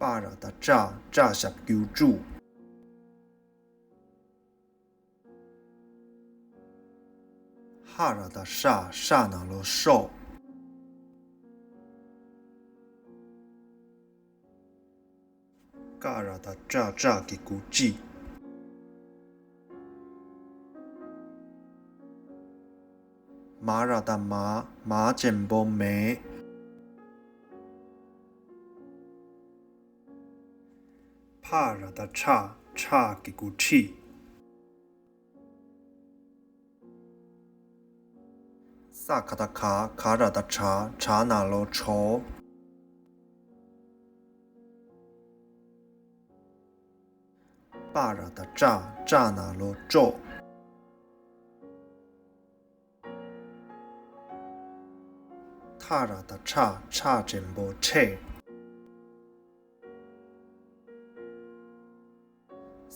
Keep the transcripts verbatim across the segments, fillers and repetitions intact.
པ་ར་བཏགས་པྲ། པྲ་ཞབས་ཀྱུ་པྲུ། ཧ་ར་བཏགས་ཧྲ། ཧྲ་ན་རོ་ཧྲོ། ཀ་ར་བཏགས་ཀྲ། ཀྲ་གི་གུ་ཀྲི། མ་ར་བཏགས་མ། མ་ཅན་པོ་མེ། ཕ་ར་བཏགས་ཕྲ། ཕྲ་གི་གུ་ཕྲི། ས་ག་བཏགས་ག། ག་ར་བཏགས་གྲ། གྲ་ན་རོ་གྲོ། པ་ར་བཏགས་པྲ། པྲ་ན་རོ་པྲོ། ཐ་ར་བཏགས་ཐྲ། ཐྲ་ཅན་པོ་ཐྲེ།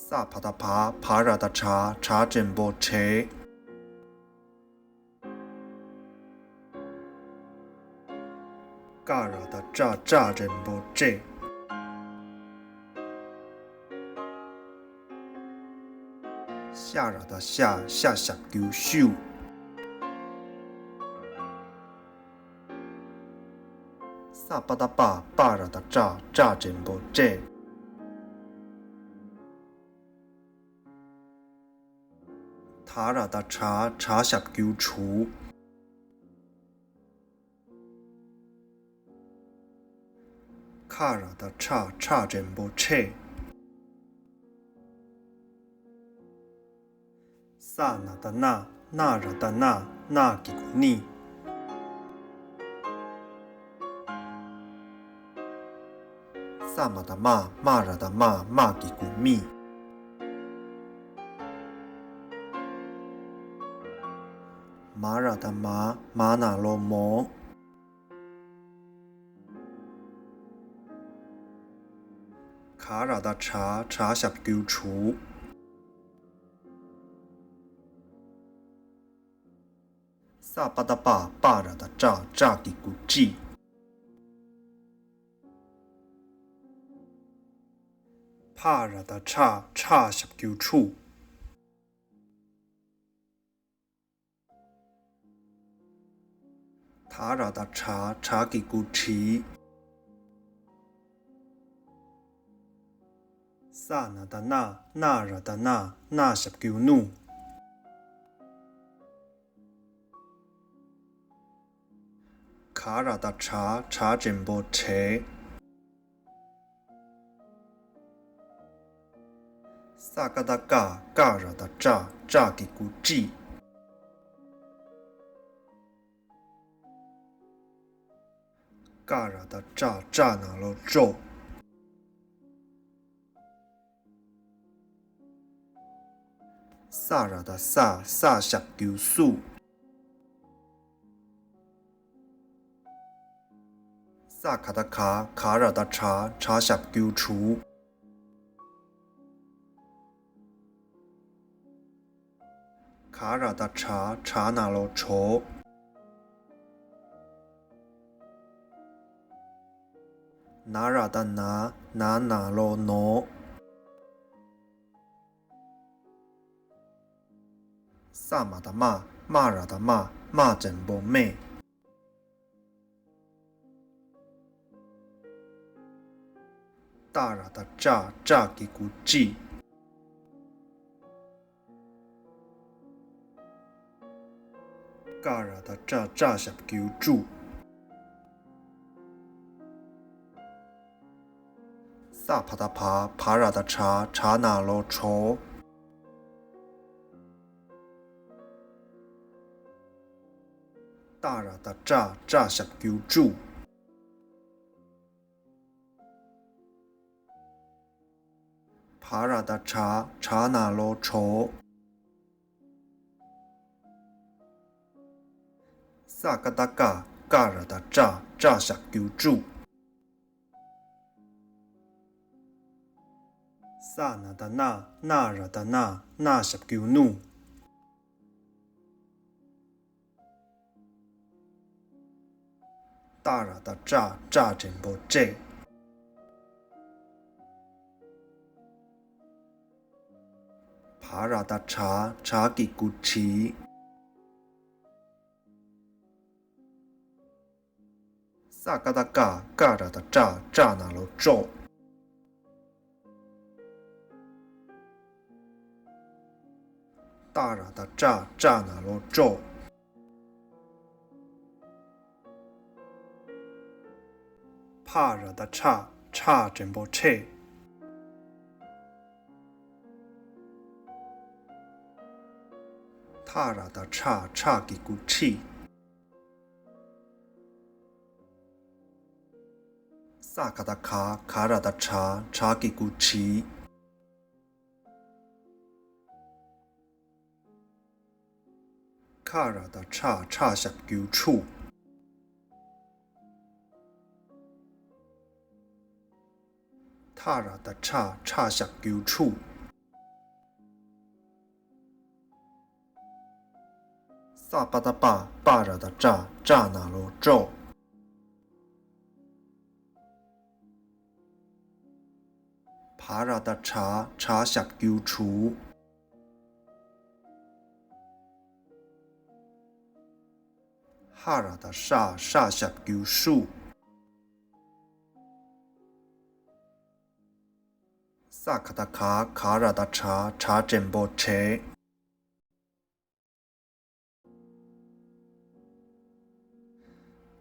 ས་བ་བཏགས་སྦ། སྦ་ར་བཏགས་སྦྲ། སྦྲ་ཅན་པོ་སྦྲེ། ཀ་ར་བཏགས་ཀྲ། ཀྲ་ཅན་པོ་ཀྲེ། ཤ་ར་བཏགས་ཤ། ཤ་ཞབས་ཀྱུ་ཤུ། ས་པ་བཏགས་སྤ། སྤ་ར་བཏགས་སྤྲ། སྤྲ་ཅན་པོ་སྤྲེ། ད་ར་བཏགས་དྲ། དྲ་ཞབས་ཀྱུ་དྲུ། ཁ་ར་བཏགས་ཁྲ། ཁྲ་ཅན་པོ་ཁྲེ། ས་ན་བཏགས་སྣ། སྣ་ར་བཏགས་སྣ། སྣ་གི་གུ་སྣི། ས་མ་བཏགས་སྨ། སྨ་ར་བཏགས་སྨ། སྨ་གི་གུ་སྨི། མ་ར་བཏགས་མ། མ་ན་རོ་མོ། ག་ར་བཏགས་གྲ། གྲ་ཞབས་ཀྱུ་གྲུ། ས་པ་བཏགས་སྤ། སྤ་ར་བཏགས་སྤྲ། སྤྲ་གི་གུ་སྤྲི། ཕ་ར་བཏགས་ཕྲ། ཕྲ་ཞབས་ཀྱུ་ཕྲུ། ད་ར་བཏགས་དྲ། དྲ་གི་གུ་དྲི། ས་ན་བཏགས་སྣ། སྣ་ར་བཏགས་སྣ། སྣ་ཞབས་ཀྱུ་སྣུ། ག་ར་བཏགས་གྲ། གྲ་ཅན་པོ་གྲེ། ས་ཀ་བཏགས་སྐ། སྐ་ར་བཏགས་སྐྲ། སྐྲ་གི་གུ་སྐྲི། ཀ་ར་བཏགས་ཀྲ། ཀྲ་ན་རོ་ཀྲོ། ས་ར་བཏགས་སྲ། སྲ་ཞབས་ཀྱུ་སྲུ། ས་ག་བཏགས་ག། ག་ར་བཏགས་གྲ། གྲ་ཞབས་ཀྱུ་གྲུ། ག་ར་བཏགས་གྲ། གྲ་ན་རོ་གྲོ། ན་ར་བཏགས་ན། ན་ན་རོ་ནོ། ས་མ་བཏགས་སྨ། སྨ་ར་བཏགས་སྨ། སྨ་ཅན་པོ་སྨེ། ཏ་ར་བཏགས་ཏྲ། ཏྲ་གི་གུ་ཏྲི། ཀ་ར་བཏགས་ཀྲ། ཀྲ་ཞབས་ཀྱུ་ཀྲུ། ས་བ་བཏགས་སྦ། སྦ་ར་བཏགས་སྦྲ། སྦྲ་ན་རོ་སྦྲོ། ཏ་ར་བཏགས་ཏྲ། ཏྲ་ཞབས་ཀྱུ་ཏྲུ། བ་ར་བཏགས་བྲ། བྲ་ན་རོ་བྲོ། ས་ཀ་བཏགས་སྐ། སྐ་ར་བཏགས་སྐྲ། སྐྲ་ཞབས་ཀྱུ་སྐྲུ། ས་ན་བཏགས་སྣ། སྣ་ར་བཏགས་སྣ། སྣ་ཞབས་ཀྱུ་སྣུ། ཏ་ར་བཏགས་ཏྲ། ཏྲ་ཅན་པོ་ཏྲེ། བ་ར་བཏགས་བྲ། བྲ་གི་གུ་བྲིས། ས་ཀ་བཏགས་སྐ། སྐ་ར་བཏགས་སྐྲ། སྐྲ་ན་རོ་སྐྲོག་སྟ་ར་བཏགས་སྟྲ། སྟྲ་ན་རོ་སྟྲོག་ཕ་ར་བཏགས་ཕྲ། ཕྲ་འགྲེང་བུ་ཕྲད། ཐ་ར་བཏགས་ཐྲ། ཐྲ་གི་གུ་ཐྲིས། ས་ཀ་བཏགས་ཁ། ཁ་ར་བཏགས་ཁྲ། ཁྲ་གི་གུ་ཁྲིས། ཁ་ར་བཏགས་ཁྲ། ཁྲ་ཞབས་ཀྱུ་ཁྲུ། ཐ་ར་བཏགས་ཐྲ། ཐྲ་ཞབས་ཀྱུ་ཁྲུ། ས་པ་བཏགས་སྤ། སྤ་ར་བཏགས་སྤྲ། སྤྲ་ན་རོ་སྤྲོག་བ་ར་བཏགས་བྲ། བྲ་ཞབས་ཀྱུ་བྲུ། ཧ་ར་བཏགས་ཧྲ། ཧྲ་ཞབས་ཀྱུ་ཧྲུ། ས་ཀ་བཏགས་ག། ག་ར་བཏགས་གྲ། གྲ་འགྲེང་བུ་བྲེགས།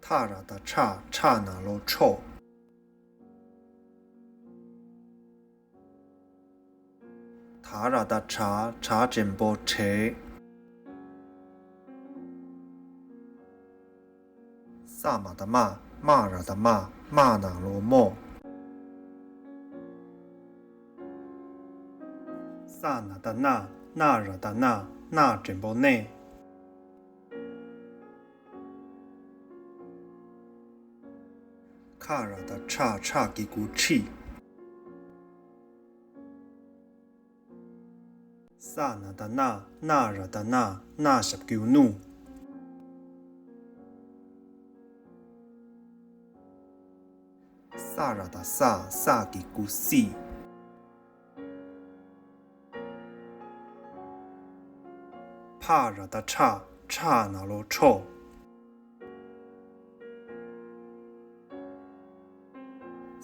ཐ་ར་བཏགས་ཐྲ། ཐྲ་ན་རོ་ཐྲོག་ད་ར་བཏགས་དྲ། དྲ་འགྲེང་བུ་བྲེགས། ས་མ་བཏགས་སྨ། སྨ་ར་བཏགས་སྨ། སྨ་ན་རོ་སྨོག་ས་ན་བཏགས་སྣ། སྣ་ར་བཏགས་སྣ། སྣ་འགྲེང་བུ་སྣེག་ཁ་ར་བཏགས་ཁྲ། ཁྲ་གི་གུ་ཁྲིག་ས་ན་བཏགས་སྣ། སྣ་ར་བཏགས་སྣ། སྣ་ཞབས་ཀྱུ་སྣུ། ས་ར་བཏགས་སྲ། སྲ་གི་གུ་སྲིད། ཕ་ར་བཏགས་ཕྲ། ཕྲ་ན་རོ་ཕྲོག་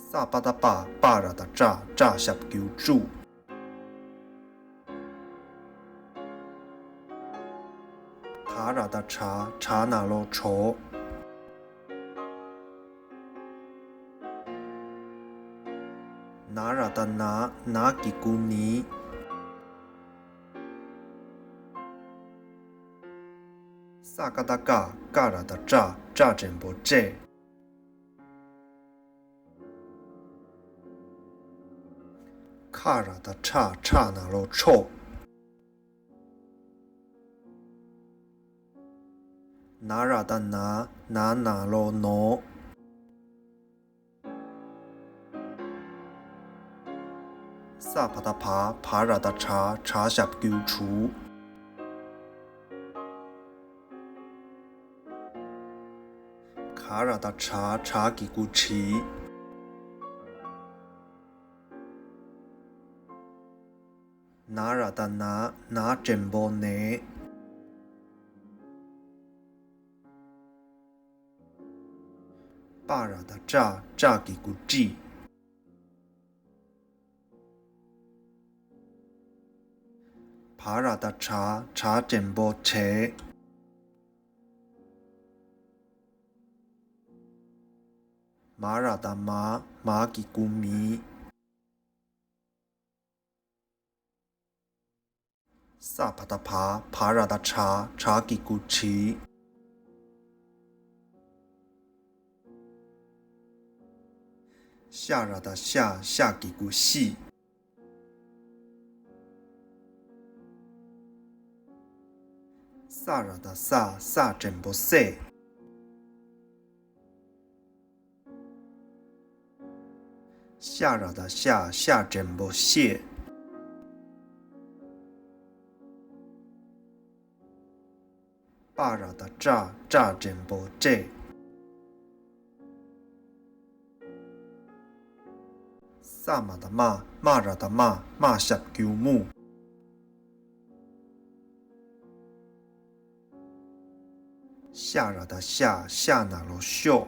ས་པ་བཏགས་སྤ། སྤ་ར་བཏགས་སྤྲ། སྤྲ་ཞབས་ཀྱུ་སྤྲུག་ད་ར་བཏགས་དྲ། དྲ་ན་རོ་དྲོག་ན་ར་བཏགས་ན། ན་གི་གུ་ནི། ས་ཀ་བཏགས་སྐ། སྐ་ར་བཏགས་སྐྲ། སྐྲ་འགྲེང་བུ་སྐྲེག་ཁ་ར་བཏགས་ཁྲ། ཁྲ་ན་རོ་ཁྲོག་ན་ར་བཏགས་ན། ན་ན་རོ་ནོག་ས་བ་བཏགས་བ། བ་ར་བཏགས་བྲ། བྲ་ཞབས་ཀྱུ་བྲུ། ག་ར་བཏགས་གྲ། གྲ་གི་གུ་བྲི། ན་ར་བཏགས་ན། ན་འགྲེང་བུ་ནས། པ་ར་བཏགས་པྲ། པྲ་གི་གུ་བྲིས། བ་ར་བཏགས་བྲ། བྲ་འགྲེང་བུ་བྲེགས། མ་ར་བཏགས་མ། མ་གི་གུ་མིས། ས་བ་བཏགས་བ། བ་ར་བཏགས་བྲ། བྲ་གི་གུ་བྲིས། ཤ་ར་བཏགས་ཤ། ཤ་གི་གུ་ཤིས། ས་ར་བཏགས་ས། ས་འགྲེང་བུ་སྲེག་ཤ་ར་བཏགས་ཤ། ཤ་འགྲེང་བུ་ཤེས། པ་ར་བཏགས་པྲ། པྲ་འགྲེང་བུ་བཀྲེགས། ས་མ་བཏགས་སྨ། སྨ་ར་བཏགས་སྨ། སྨ་ཞབས་ཀྱུ་སྨུག་ཤ་ར་བཏགས་ཤ། ཤ་ན་རོ་ཤོ།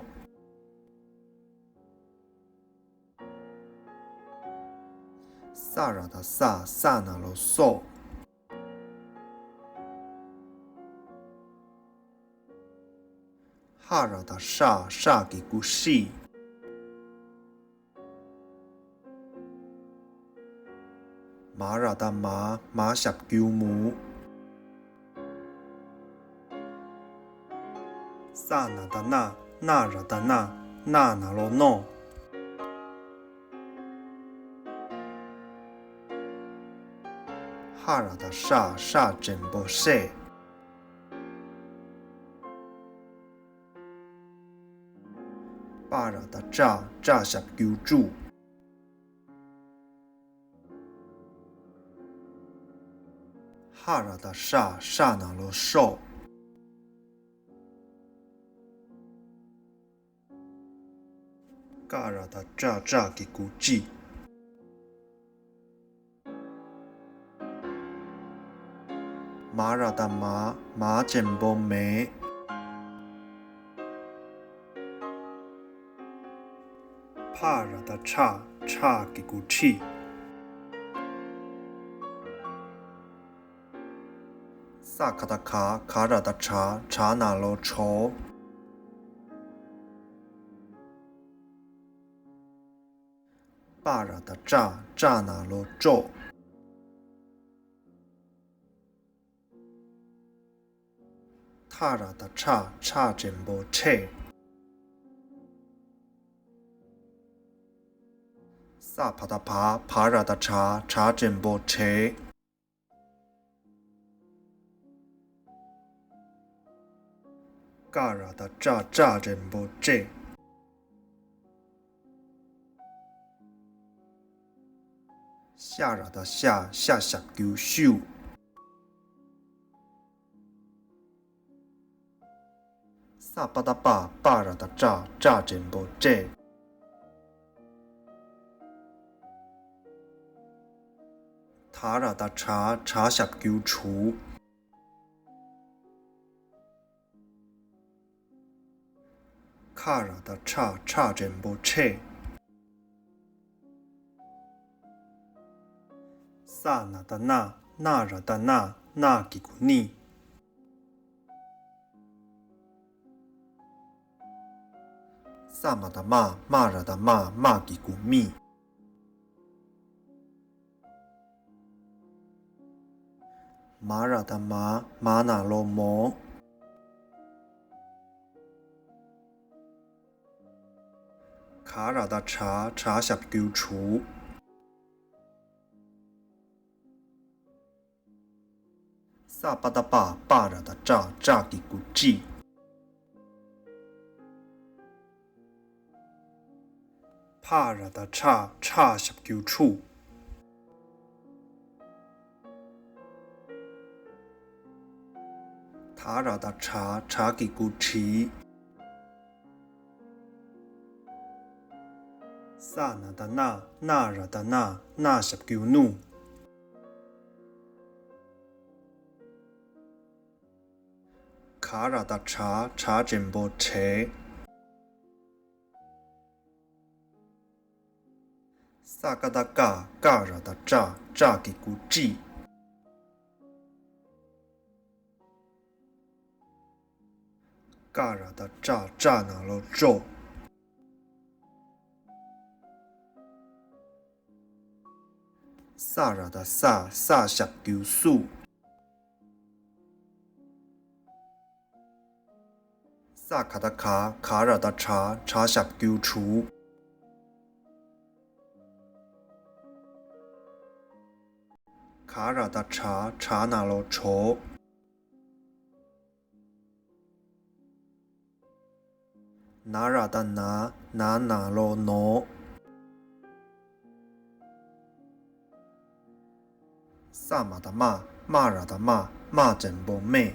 ས་ར་བཏགས་ས། ས་ན་རོ་སོ། ཧ་ར་བཏགས་ཧྲ། ཧྲ་གི་གུ་ཧྲི། མ་ར་བཏགས་མ། མ་ཞབས་ཀྱུ་མུ། ས་ན་བཏགས་སྣ། སྣ་ར་བཏགས་སྣ། སྣ་ན་རོ་སྣོ། ཧ་ར་བཏགས་ཧྲ། ཧྲ་ཅན་པོ་ཧྲེ། པ་ར་བཏགས་པྲ། པྲ་ཞབས་ཀྱུ་པྲུ། ཧ་ར་བཏགས་ཧྲ། ཧྲ་ན་རོ་ཧྲོ། ཀ་ར་བཏགས་ཀྲ། ཀྲ་གི་གུ་ཀྲི། མ་ར་བཏགས་མ། མ་ཅན་པོ་མེ། ཕ་ར་བཏགས་ཕྲ། ཕྲ་གི་གུ་ཕྲི། ས་ཀ་བཏགས་ཁ། ཁ་ར་བཏགས་ཁྲ། ཁྲ་ན་རོ་ཁྲོ། པ་ར་བཏགས་པྲ། པྲ་ན་རོ་པྲོ། ཐ་ར་བཏགས་ཐྲ། ཐྲ་ཅན་པོ་ཐྲེ། ས་བ་བཏགས་སྦ། སྦ་ར་བཏགས་སྦྲ། སྦྲ་ཅན་པོ་སྦྲེ། ཀ་ར་བཏགས་ཀྲ། ཀྲ་ཅན་པོ་ཀྲེ། ཤ་ར་བཏགས་ཤ། ཤ་ཞབས་ཀྱུ་ཤུ། ས་པ་བཏགས་སྤ། སྤ་ར་བཏགས་སྤྲ། སྤྲ་ཅན་པོ་སྤྲེ། ད་ར་བཏགས་དྲ། དྲ་ཞབས་ཀྱུ་དྲུ། ཁ་ར་བཏགས་ཁྲ། ཁྲ་ཅན་པོ་ཁྲེ། ས་ན་བཏགས་སྣ། སྣ་ར་བཏགས་སྣ། སྣ་གི་གུ་སྣི། ས་མ་བཏགས་སྨ། སྨ་ར་བཏགས་སྨ། སྨ་གི་གུ་སྨི། མ་ར་བཏགས་མ། མ་ན་རོ་མོ། ག་ར་བཏགས་གྲ། གྲ་ཞབས་ཀྱུ་གྲུ། ས་པ་བཏགས་སྤ། སྤ་ར་བཏགས་སྤྲ། སྤྲ་གི་གུ་སྤྲི། ཕ་ར་བཏགས་ཕྲ། ཕྲ་ཞབས་ཀྱུ་ཕྲུ། ད་ར་བཏགས་དྲ། དྲ་གི་གུ་དྲི། ས་ན་བཏགས་སྣ། སྣ་ར་བཏགས་སྣ། སྣ་ཞབས་ཀྱུ་སྣུ། ག་ར་བཏགས་གྲ། གྲ་ཅན་པོ་གྲེ། ས་ཀ་བཏགས་སྐ། སྐ་ར་བཏགས་སྐྲ། སྐྲ་གི་གུ་སྐྲི། ཀ་ར་བཏགས་ཀྲ། ཀྲ་ན་རོ་ཀྲོ། ས་ར་བཏགས་སྲ། སྲ་ཞབས་ཀྱུ་སྲུ། ས་ག་བཏགས་ག། ག་ར་བཏགས་གྲ། གྲ་ཞབས་ཀྱུ་གྲུ། ག་ར་བཏགས་གྲ། གྲ་ན་རོ་གྲོ། ན་ར་བཏགས་ན། ན་ན་རོ་ནོ། ས་མ་བཏགས་སྨ། སྨ་ར་བཏགས་སྨ། སྨ་ཅན་པོ་སྨེ།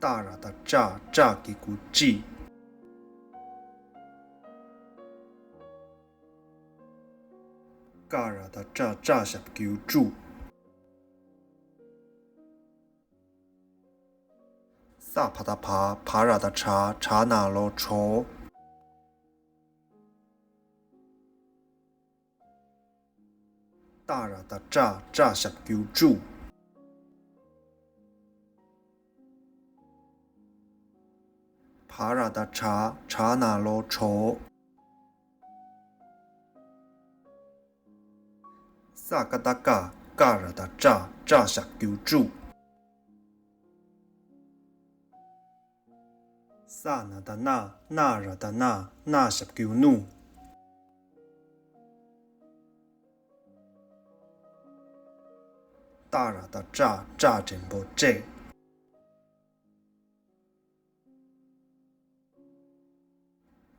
ཏ་ར་བཏགས་ཏྲ། ཏྲ་གི་གུ་ཏྲི། ཀ་ར་བཏགས་ཀྲ། ཀྲ་ཞབས་ཀྱུ་ཀྲུ། ཏ་བ་ད་བ། བ་ར་ད་བྲ། བྲ་ན་རོ་བྲོ། ཏ་ར་ད་ཏྲ། ཏྲ་ཞབས་ཀྱུ་ཏྲུ། བ་ར་ད་བྲ། བྲ་ན་རོ་བྲོ། ས་ཀ་ད་སྐ། སྐ་ར་ད་སྐྲ། སྐྲ་ཞབས་ཀྱུ་སྐྲུ། ས་ན་ད་སྣ། སྣ་ར་ད་སྣ། སྣ་ཞབས་ཀྱུ་སྣུ། ཏ་ར་ད་ཏྲ། ཏྲ་འགྲེང་བུ་ཏྲེ།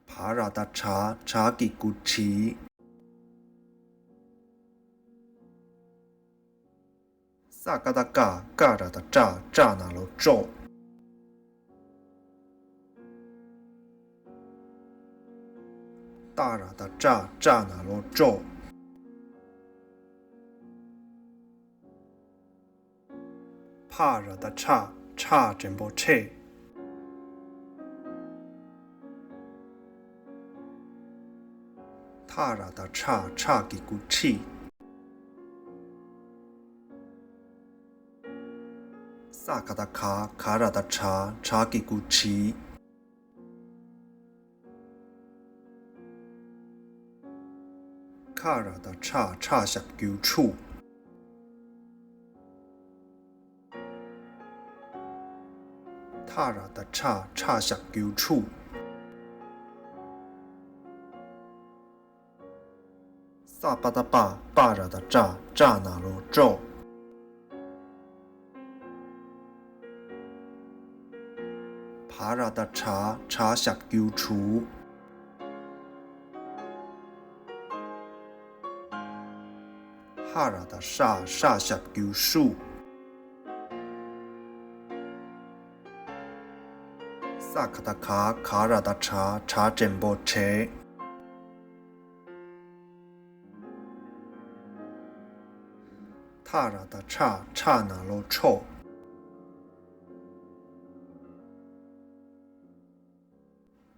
བ་ར་ད་བྲ། བྲ་གི་གུ་བྲི། ས་ཀ་ད་སྐ། སྐ་ར་ད་སྐྲ། སྐྲ་ན་རོ་སྐྲོ། ཏ་ར་ད་ཏྲ། ཏྲ་ན་རོ་སྟྲོ། ཕ་ར་ད་ཕྲ། ཕྲ་འགྲེང་བུ་ཕྲེ། ཐ་ར་ད་ཐྲ། ཐྲ་གི་གུ་ཐྲི། ས་ཀ་ད་ག། ག་ར་ད་གྲ། གྲ་གི་གུ་གྲི། ཁ་ར་ད་ཁྲ། ཁྲ་ཞབས་ཀྱུ་ཁྲུ། ཐ་ར་ད་ཐྲ། ཐྲ་ཞབས་ཀྱུ་ཁྲུ། ས་པ་ད་པ། པ་ར་ད་པྲ། པྲ་ན་རོ་སྤྲོ། བ་ར་ད་བྲ། བྲ་ཞབས་ཀྱུ་བྲུ། ཧ་ར་ད་ཧྲ། ཧྲ་ཞབས་ཀྱུ་ཧྲུ། ས་ཀ་ད་ག། ག་ར་ད་གྲ། གྲ་འགྲེང་བུ་བྲེ། ཐ་ར་ད་ཐྲ། ཐྲ་ན་རོ་ཐྲོ།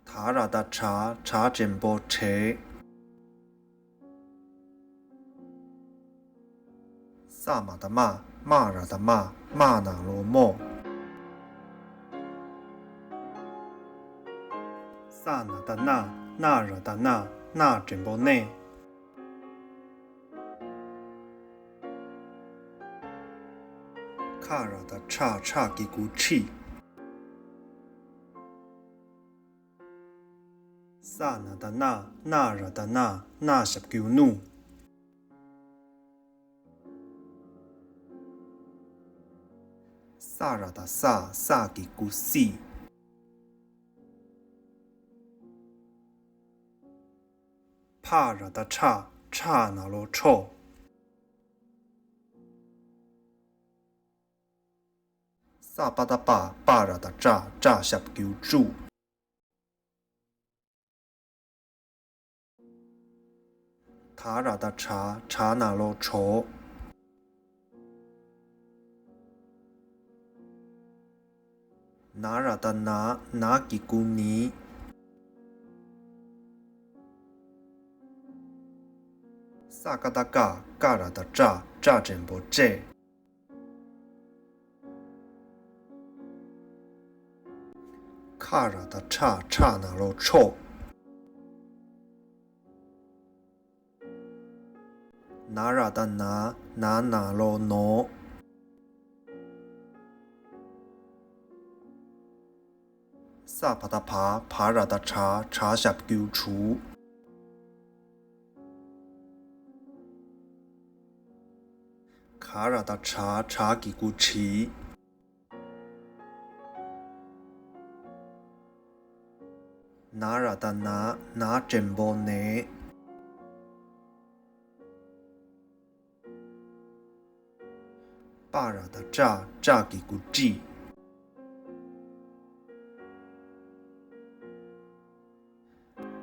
ད་ར་ད་དྲ། དྲ་འགྲེང་བུ་དྲེ། ས་མ་ད་མ། མ་ར་ད་མ། མ་ན་རོ་མོ། ས་ན་ད་ན། ན་ར་ད་ན། ན་འགྲེང་བུ་ནེ། ཁ་ར་ད་ཁྲ། ཁྲ་གི་གུ་ཁྲི། ས་ན་ད་ན། ན་ར་ད་ན། ན་ཞབས་ཀྱུ་ནུ། ས་ར་ད་ས། ས་གི་གུ་སི། ཕ་ར་ད་ཕྲ། ཕྲ་ན་རོ་ཕྲོ། ས་པ་ད་པ། པ་ར་ད་པྲ། པྲ་ཞབས་ཀྱུ་པྲུ། ད་ར་ད་དྲ། དྲ་ན་རོ་དྲོ། ན་ར་ད་ན། ན་གི་གུ་ནི། ས་ཀ་ད་ཀ། ཀ་ར་ད་ཀྲ། ཀྲ་འགྲེང་བུ་ཀྲེ། ཁ་ར་ད་ཁྲ། ཁྲ་ན་རོ་ཁྲོ། ན་ར་ད་ན། ན་ན་རོ་ནོ། ས་བ་ད་བ། བ་ར་ད་བྲ། བྲ་ཞབས་ཀྱུ་བྲུ། ག་ར་ད་གྲ། གྲ་གི་གུ་གྲི། ན་ར་ད་ན། ན་འགྲེང་བུ་ནེ། པ་ར་ད་པྲ། པྲ་གི་གུ་པྲི།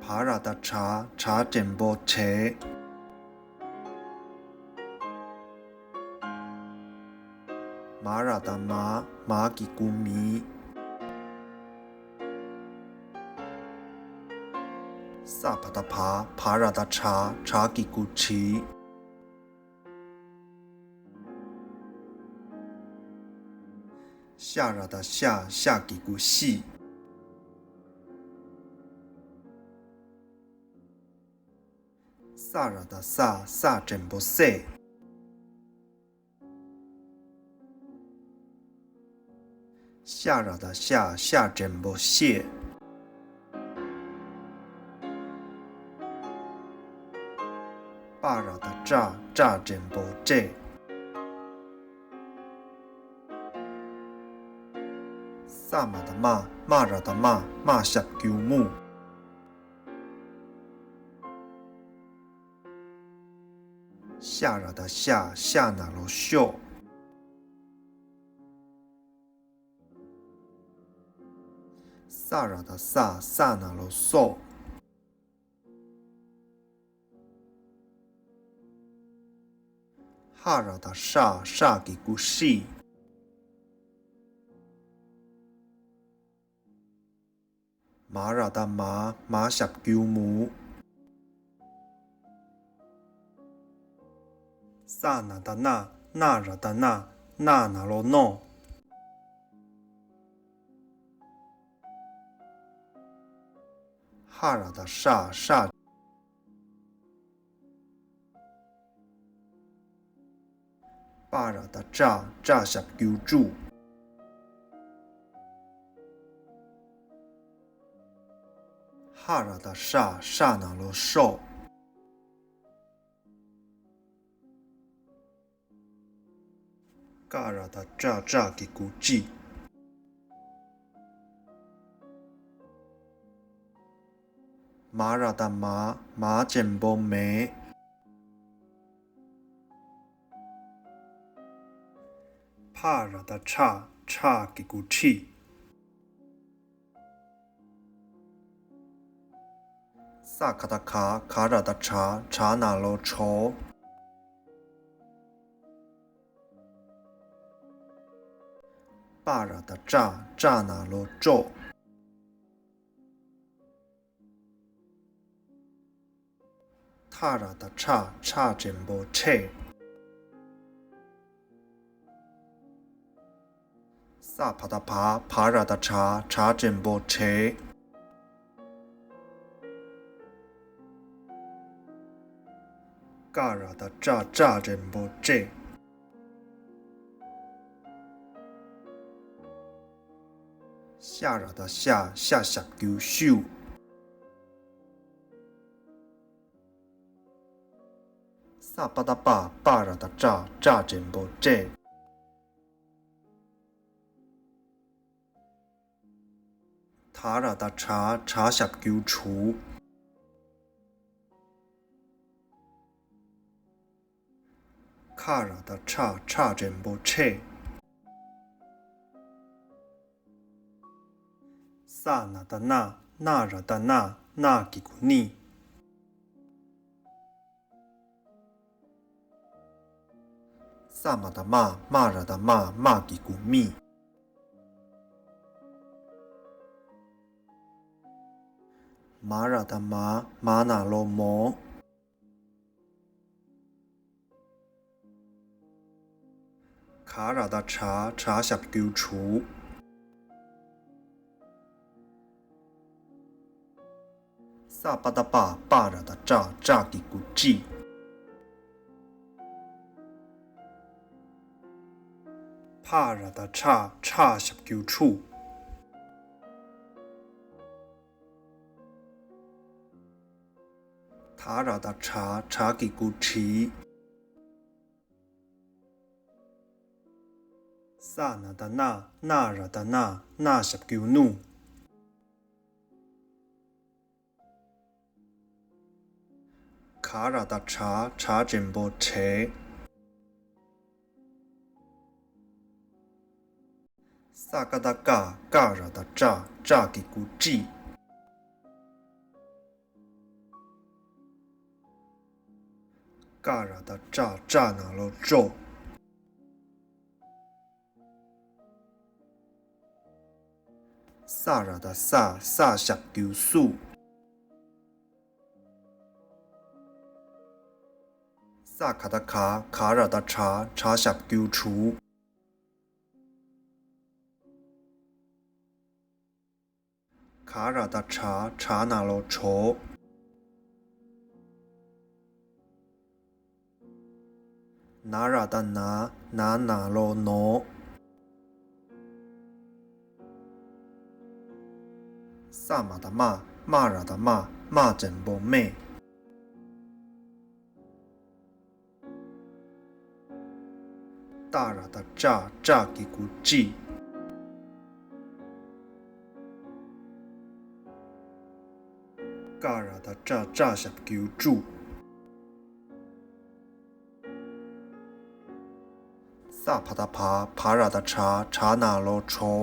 བ་ར་ད་བྲ། བྲ་འགྲེང་བུ་བྲེ། མ་ར་ད་མ། མ་གི་གུ་མི། ས་བ་བཏགས་བ། བ་ར་བཏགས་བྲ། བྲ་གི་གུ་བྲི། ཤ་ར་བཏགས་ཤ། ཤ་གི་གུ་ཤི། ས་ར་བཏགས་ས། ས་འགྲེང་བུ་སེ། ཤ་ར་བཏགས་ཤ། ཤ་འགྲེང་བུ་ཤེ། པ་ར་བཏགས་པྲ། པྲ་འགྲེང་བུ་བྲེ། ས་མ་བཏགས་སྨ། སྨ་ར་བཏགས་སྨ། སྨ་ཞབས་ཀྱུ་སྨུ། ཤ་ར་བཏགས་ཤ། ཤ་ན་རོ་ཤོ། ས་ར་བཏགས་ས། ས་ན་རོ་སོ། ཧ་ར་བཏགས་ཧྲ། ཧྲ་གི་གུ་ཧྲི། མ་ར་བཏགས་མ། མ་ཞབས་ཀྱུ་མུ། ས་ན་བཏགས་སྣ། སྣ་ར་བཏགས་སྣ། སྣ་ན་རོ་སྣོ། ཧ་ར་བཏགས་ཧྲ། ཧྲ། པ་ར་བཏགས་པྲ། པྲ་ཞབས་ཀྱུ་པྲུ། ཧ་ར་བཏགས་ཧྲ། ཧྲ་ན་རོ་ཧྲོ། ཀ་ར་བཏགས་ཀྲ། ཀྲ་གི་གུ་ཀྲི། མ་ར་བཏགས་མ། མ་འགྲེང་བུ་མེ། ཕ་ར་བཏགས་ཕྲ། ཕྲ་གི་གུ་ཕྲི། ས་ག་བཏགས་སྒ། སྒ་ར་བཏགས་སྒྲ། སྒྲ་ན་རོ་སྒྲོ། པ་ར་བཏགས་པྲ། པྲ་ན་རོ་སྤྲོ། ཐ་ར་བཏགས་ཐྲ། ཐྲ་འགྲེང་བུ་ཐྲེ། ས་བ་བཏགས་བ། བ་ར་བཏགས་བྲ། བྲ་འགྲེང་བུ་བྲེ། ཀ་ར་བཏགས་ཀྲ། ཀྲ་འགྲེང་བུ་ཀྲེ། ཤ་ར་བཏགས་ཤ། ཤ་ཞབས་ཀྱུ་ཤུ། ས་པ་བཏགས་སྤ། སྤ་ར་བཏགས་སྤྲ། སྤྲ་འགྲེང་བུ་སྤྲེ། ད་ར་བཏགས་དྲ། དྲ་ཞབས་ཀྱུ་དྲུ། ཁ་ར་བཏགས་ཁྲ། ཁྲ་འགྲེང་བུ་ཁྲེ། ས་ན་བཏགས་སྣ། སྣ་ར་བཏགས་སྣ། སྣ་གི་གུ་སྣི། ས་མ་བཏགས་སྨ། སྨ་ར་བཏགས་སྨ། སྨ་གི་གུ་སྨི། མ་ར་བཏགས་མ། མ་ན་རོ་མོ། ག་ར་བཏགས་གྲ། གྲ་ཞབས་ཀྱུ་གྲུ། ས་པ་བཏགས་སྤ། སྤ་ར་བཏགས་སྤྲ། སྤྲ་གི་གུ་སྤྲི། ཕ་ར་བཏགས་ཕྲ། ཕྲ་ཞབས་ཀྱུ་ཕྲུ། ད་ར་བཏགས་དྲ། དྲ་གི་གུ་དྲི། ས་ན་བཏགས་སྣ། སྣ་ར་བཏགས་སྣ། སྣ་ཞབས་ཀྱུ་སྣུ། ག་ར་བཏགས་གྲ། གྲ་འགྲེང་བུ་གྲེ། ས་ཀ་བཏགས་སྐ། སྐ་ར་བཏགས་སྐྲ། སྐྲ་གི་གུ་སྐྲི། ཀ་ར་བཏགས་ཀྲ། ཀྲ་ན་རོ་ཀྲོ། ས་ར་བཏགས་སྲ། སྲ་ཞབས་ཀྱུ་སྲུ། ཙ་ག་བཏགས་ག་ག་ར་བཏགས་གྲ་གྲ་ཞབས་ཀྱུ་གྲུ། ག་ར་བཏགས་གྲ་གྲ་ན་རོ་གྲོ། ན་ར་བཏགས་ན་ན་ན་རོ་ནོ། ས་མ་བཏགས་སྨ་སྨ་ར་བཏགས་སྨ་སྨ་འགྲེང་བུ་སྨེ། ཏ་ར་བཏགས་ཏྲ་ཏྲ་གི་གུ་ཏྲི། ཀ་ར་བཏགས་ཀྲ་ཀྲ་ཞབས་ཀྱུ་ཀྲུ། ས་བ་བཏགས་བ་བ་ར་བཏགས་བྲ་བྲ་ན་རོ་བྲོ།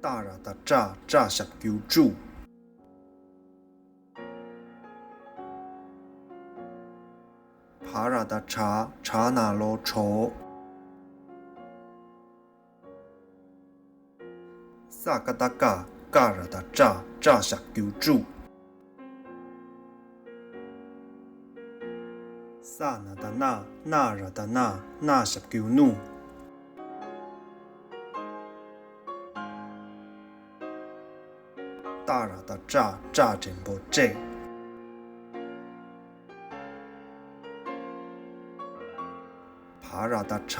ཏ་ར་བཏགས་ཏྲ་ཏྲ་ཞབས་ཀྱུ་ཏྲུ། བ་ར་བཏགས་བྲ་བྲ་ན་རོ་བྲོ། ས་ཀ་བཏགས་སྐ་སྐ་ར་བཏགས་སྐྲ་སྐྲ་ཞབས་ཀྱུ་སྐྲུ། ས་ན་བཏགས་སྣ་སྣ་ར་བཏགས་སྣ་སྣ་ཞབས་ཀྱུ་སྣུ། ཏ་ར་བཏགས་ཏྲ་ཏྲ་འགྲེང་བུ་ཏྲེ། བ་ར་བཏགས་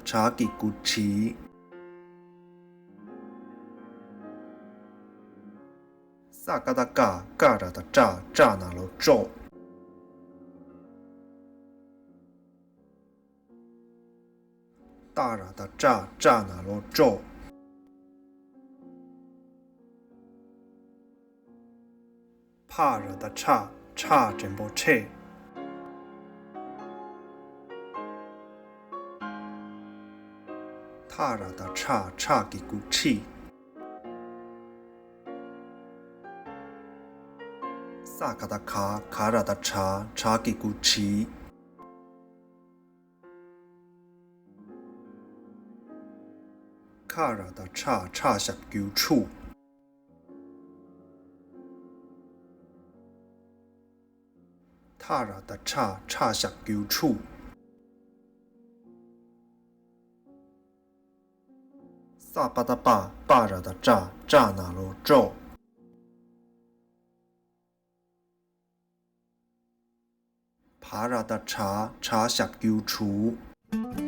བྲ་བྲ་གི་གུ་བྲི། ས་ཀ་བཏགས་སྐ་སྐ་ར་བཏགས་སྐྲ་སྐྲ་ན་རོ་སྐྲོ། ཏ་ར་བཏགས་ཏྲ་ཏྲ་ན་རོ་སྟྲོ། ཕ་ར་བཏགས་ཕྲ་ཕྲ་འགྲེང་བུ་ཕྲེ། ཐ་ར་བཏགས་ཕྲ་ཕྲ་གི་གུ་ཕྲི། ས་ག་བཏགས་ག་ག་ར་བཏགས་གྲ་གྲ་གི་གུ་གྲི། ཁ་ར་བཏགས་ཁྲ་ཁྲ་ཞབས་ཀྱུ་ཁྲུ། ཐ་ར་བཏགས་ཐྲ་ཐྲ་ཞབས་ཀྱུ་ཐྲུ། ས་པ་བཏགས་སྤ་སྤ་ར་བཏགས་སྤྲ་སྤྲ་ན་རོ་སྤྲོ། བ་ར་བཏགས་བྲ་བྲ་ཞབས་ཀྱུ་བྲུ།